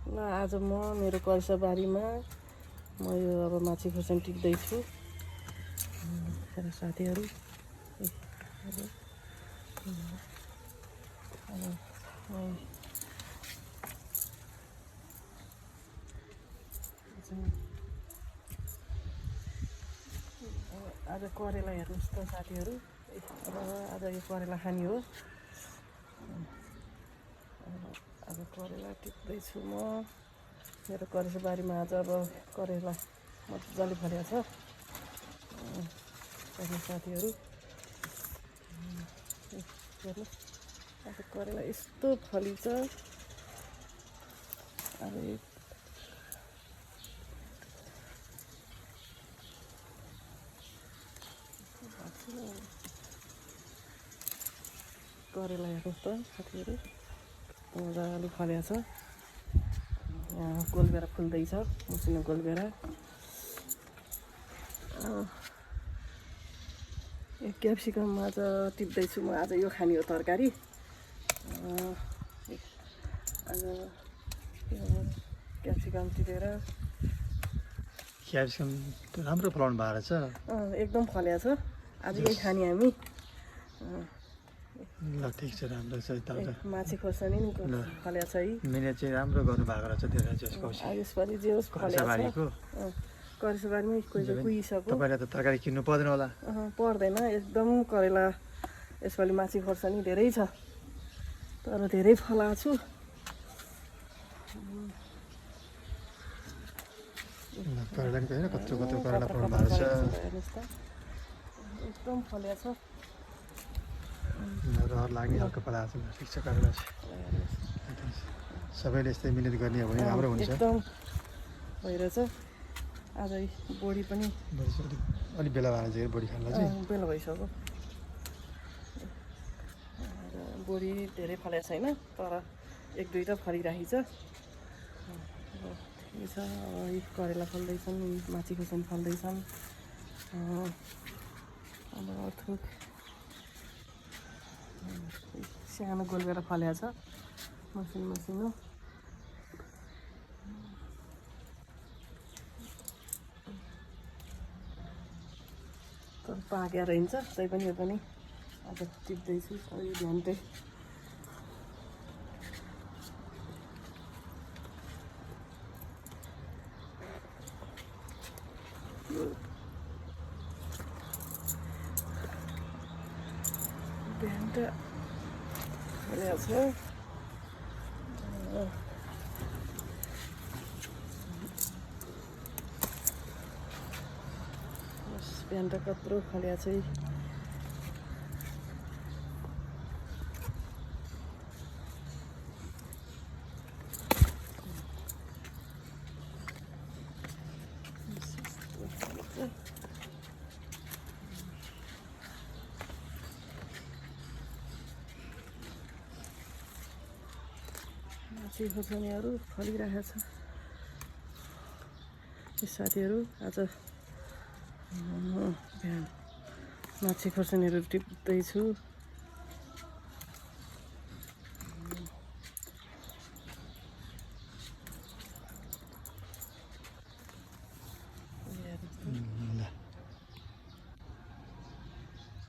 ल आज म मेरो करेसो बारीमा म यो अब माछी खोर्सानी टिप्दैछु र साथीहरू आज करेला हेर्नुहोस् त साथीहरू अब आज यो करेला खाने हो अब करेला टिप्दैछु म मेरो करेसो बारीमा आज अब करेला मजाले फलेको छ साथीहरू हेर्नु अब करेला यस्तो फलिन्छ अब करेला हेर्नुहोस् त साथीहरू मजाले फलेको छ यहाँ गोलबेरा फुल्दैछ मसिनो गोलबेरा यो क्याप्सिकम आज टिप्दैछु म आज यो खाने हो तरकारी आज क्याप्सिकम टिपेर क्याप्सिकम राम्रो फलाउनु भएको रहेछ एकदम फलेको छ आज यही खाने हामी ल ठिक छ राम्रो छ माछी खोर्सानी नि फलेको छ है मिहिनेत चाहिँ राम्रो गर्नुभएको रहेछ त्यसलाई चाहिँ यसपालि जे होस् फलेको करेसो बारीमै कुहिसक्यो तपाईँले त तरकारी किन्नु पर्दैन होला पर्दैन एकदम करेला यसपालि माछी खोर्सानी धेरै छ तर धेरै फलाएको छु करेला नि होइन कत्रो कत्रो करेला फलाउनु भएको रहेछ हेर्नुहोस् त एकदम फलेको छ रहर लाग्ने खालको फलाएको छ ठिक छ करेला सबैले यस्तै मिहिनेत गर्ने हो भने राम्रो हुन्छ एकदम भइरहेछ आज बोडी पनि अलिक बेला भएर चाहिँ बोडी खानलाई चाहिँ बेला भइसक्यो बोडी धेरै फलेको छैन तर एक दुईवटा फलिरहेको छ ठिकै छ अब करेला फल्दैछन् माछी खोर्सानी फल्दैछन् अब थुक सानो गोलबेरा फलेको छ मसिनो मसिनो तर पाकेर हिँड्छ तै पनि यो पनि आज टिप्दैछु यो झ्यान्टे झ्यान्टे फलेको छ बिहान त कत्रो फलेको छ माछी खोर्सानीहरू फलिरहेको छ साथीहरू आज बिहान माछी खोर्सानीहरू टिप्दैछु